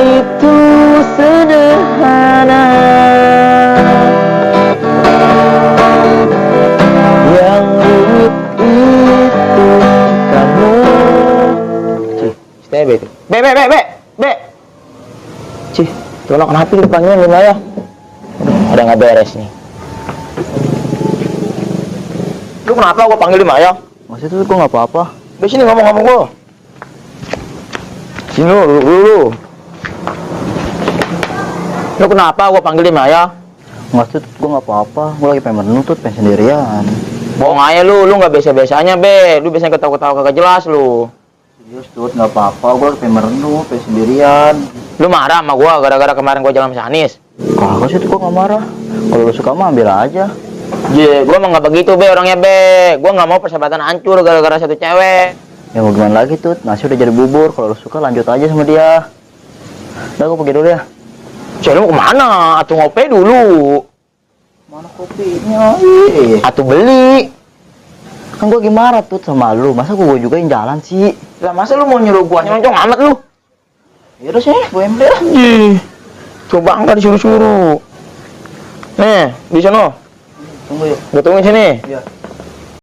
itu sederhana, yang rumit itu kamu. Stay, be. Be. Cih, tolong kenapa dipanggilin Maya? Aduh, ada nggak beres nih. Lu kenapa gua panggil Maya? Maksud itu gua nggak apa-apa. Di sini ngomong-ngomong gua. Sini lu. Lu kenapa gua panggil Maya? Maksud gua nggak apa-apa. Gua lagi pengen menuntut pengen sendirian. Bohong aja lu nggak biasa-biasanya, Be. Lu biasanya ketawa-ketawa kagak jelas lu. Serius Tut, nggak apa-apa. Gua lagi pengen merenung pengen sendirian. Lu marah sama gua gara-gara kemarin gua jalan sama Anis? Kagak sih, gua nggak marah. Kalau lu suka mah ambil aja. Gua mah nggak begitu, Be, orangnya, Be. Gua nggak mau persahabatan hancur gara-gara satu cewek. Ya mau gimana lagi Tut, nasi udah jadi bubur. Kalau lu suka lanjut aja sama dia. Udah, gua pergi dulu ya. Cewek lu mau kemana? Atuh ngopi dulu. Mana kopinya? Atuh beli. Kan gua lagi marah Tut sama lu. Masa gua juga yang jalan sih? Lah masa lu mau nyuruh gua nyongcong amat lu? Yaudah sih, gua yang beli lah. Coba enggak disuruh-suruh. Nih, di sana. Tunggu ya. Gua tungguin sini. Iya.